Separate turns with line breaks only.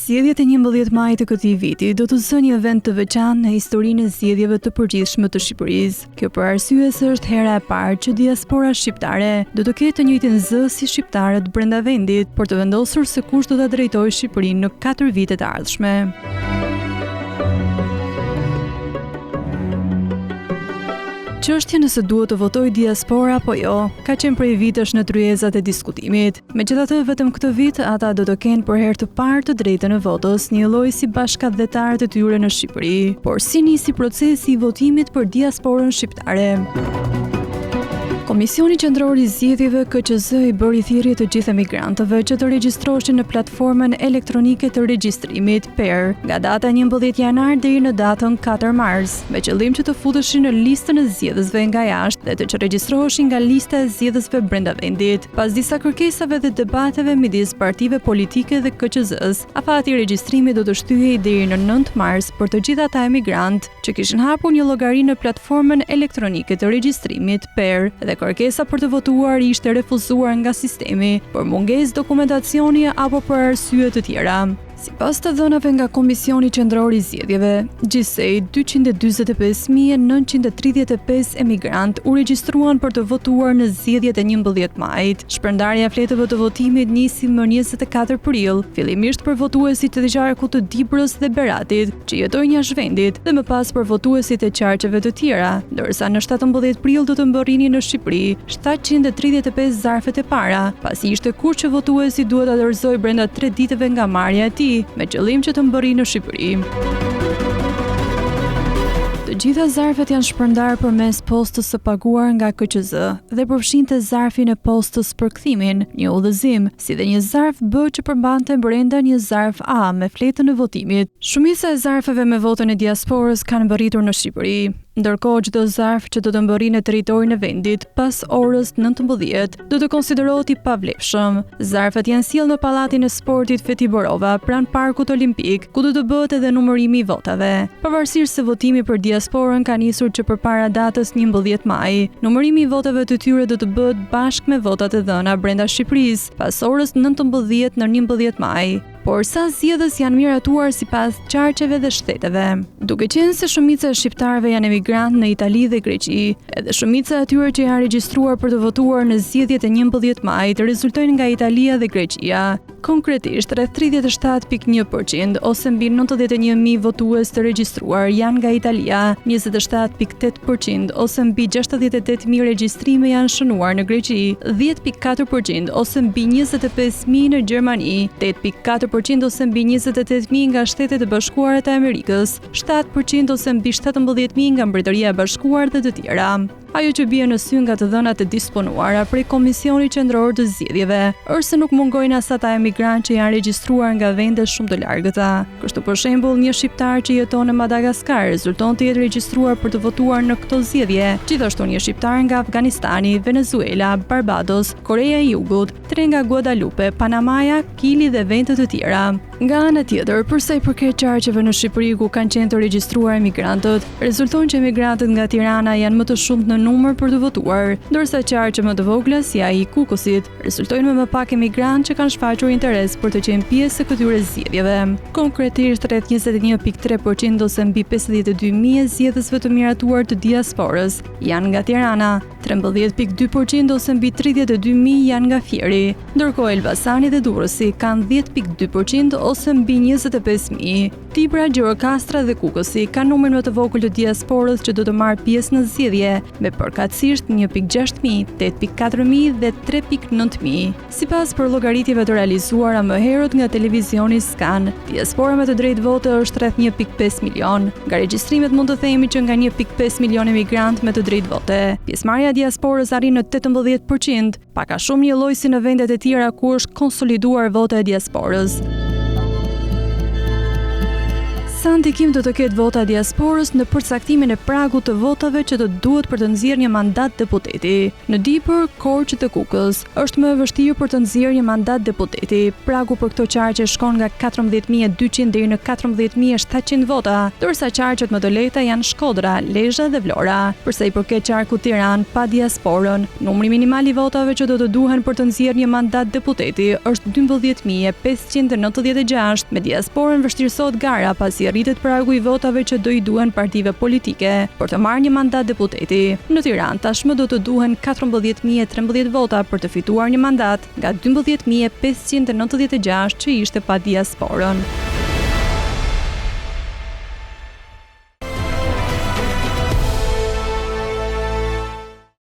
Zgjedhjet e 11 majit të këtij viti do të zënë një vend të veçantë në historinë e zgjedhjeve të përgjithshme të Shqipërisë. Kjo për arsye se është hera e parë që diaspora shqiptare do të ketë të njëjtin zë si shqiptarët brenda vendit për të vendosur se kush do ta drejtojë Shqipërinë në 4 vitet e ardhshme. Çështja nëse duhet të votojë diaspora apo jo, ka qenë prej vitesh në tryezat e diskutimit. Megjithatë, vetëm këtë vit ata do të kenë për herë të parë të drejtën e votës, njëlloj si bashkatdhetarët e tyre në Shqipëri. Por si nisi procesi i votimit për diasporën shqiptare? Komisioni Qendror i Zgjedhjeve KQZ i bëri thirrje të gjithë emigrantëve që të regjistroheshin në platformën elektronike të regjistrimit PER nga data 11 janar deri në datën 4 mars, me qëllim që të futeshin në listën e zgjedhësve nga jashtë dhe të çregjitroheshin nga lista e zgjedhësve brenda vendit. Pas disa kërkesave dhe debateve midis partive politike dhe KQZ-së, afati i regjistrimit do të shtyhej deri në 9 mars për të gjithë ata emigrantë që kishin hapur një llogari në platformën elektronike të regjistrimit PER dhe kërkesa për të votuar ishte refuzuar nga sistemi për mungesë dokumentacioni apo për arsye të tjera. Sipas të dhënave nga Komisioni Qendror i Zgjedhjeve, gjithsej 245.935 emigrantë u regjistruan për të votuar në zgjedhjet e 11 majit. Shpërndarja e fletëve të votimit nisi më 24 prill, fillimisht për votuesit e qarkut të Dibrës dhe Beratit, që jetojnë jashtë vendit, dhe më pas për votuesit e qarqeve të tjera, ndërsa në 17 prill do të mbërrinin në Shqipëri 735 zarfet e para, pasi ishte kusht që votuesi duhet ta dorëzojë brenda 3 ditëve nga marrja e tij, me qëllim që të mbërrijë në Shqipëri. Të gjitha zarfet janë shpërndarë përmes postës së paguar nga KQZ dhe përfshinte zarfin e postës për kthimin, një udhëzim, si dhe një zarf B që përmbante brenda një zarf A me fletën e votimit. Shumica e zarfeve me votën e diasporës kanë mbërritur në Shqipëri. Ndërkohë, çdo zarf që do të mbërrijë në territorin e vendit pas orës 19 do të konsiderohet i pavlefshëm. Zarfet janë sjellë në Pallatin e Sportit Feti Borova, pranë Parkut Olimpik, ku do të bëhet edhe numërimi i votave. Pavarësisht se votimi për diasporën ka nisur që përpara datës 11 maj, numërimi i votave të tyre do të bëhet bashkë me votat e dhëna brenda Shqipërisë, pas orës 19 në 11 maj. Por sa zgjedhës janë miratuar sipas qarqeve dhe shteteve. Duke qenë se shumica e shqiptarëve janë emigrantë në Itali dhe Greqi, edhe shumica e atyre që janë regjistruar për të votuar në zgjedhjet e 11 majit rezultojnë nga Italia dhe Greqia. Konkretisht, rreth 37.1% ose mbi 91.000 votues të regjistruar janë nga Italia, 27.8% ose mbi 68.000 regjistrime janë shënuar në Greqi, 10.4% ose mbi 25.000 në Gjermani, 8.4% ose mbi 28.000 nga Shtetet e Bashkuara të Amerikës, 7% ose mbi 17.000 nga Mbretëria e Bashkuar dhe të tjera. Ajo që bie në sy nga të dhënat e disponuara prej Komisionit Qendror të Zgjedhjeve është se nuk mungojnë as ata emigrantë që janë regjistruar nga vende shumë të largëta. Kështu për shembull, një shqiptar që jeton në Madagaskar rezulton të jetë regjistruar për të votuar në këto zgjedhje, gjithashtu një shqiptar nga Afganistani, Venezuela, Barbados, Koreja e Jugut, tre nga Guadalupe, Panamaja, Kili dhe vende të tjera. Nga ana tjetër, për sa i përket qarqeve në Shqipëri ku kanë qenë të regjistruar emigrantët, rezulton që emigrantët nga Tirana janë më të shumtë në numër për të votuar, ndërsa qarqe më të vogla si ai i Kukësit, rezultojnë me më pak emigrantë që kanë shfaqur interes për të qenë pjesë e këtyre zgjedhjeve. Konkretisht, rreth 21.3% ose mbi 52.000 e zgjedhësve të miratuar të diasporës janë nga Tirana, 13.2% ose mbi 32.000 janë nga Fieri, ndërkohë Elbasani dhe Durrësi kanë 10.2% ose mbi 25.000. Dibra, Gjirokastra dhe Kukësi kanë numrin më të vogël të diasporës që do të marrë pjesë në zgjedhje, me përkatësisht 1.6 mijë, 8.4 mijë dhe 3.9 mijë. Sipas përllogaritjeve të realizuara më herët nga televizioni Scan, diaspora me të drejtë vote është rreth 1.5 milion. Nga regjistrimet mund të themi që nga 1.5 milion emigrantë me të drejtë vote, pjesëmarrja e diasporës arrin në 18%, pak a shumë njëlloj si në vendet e tjera ku është konsoliduar vota e diasporës. Sa ndikim do të ketë vota e diasporës në përcaktimin e pragut të votave që do të duhet për të nxjerrë një mandat deputeti? Në Dibër, Korçë dhe Kukës, është më e vështirë për të nxjerrë një mandat deputeti. Pragu për këto qarqe shkon nga 14.200 deri në 14.700 vota, ndërsa qarqet më të lehta janë Shkodra, Lezha dhe Vlora. Për sa i përket qarkut Tiranë, pa diasporën, numri minimal i votave që do të duhen për të nxjerrë një mandat deputeti është 12.596. Me diasporën vështirësohet gara pasi rritet pragu i votave që do i duhen partive politike për të marrë një mandat deputeti. Në Tiranë tashmë do të duhen 14.013 vota për të fituar një mandat, nga 12.596 që ishte pa diasporën.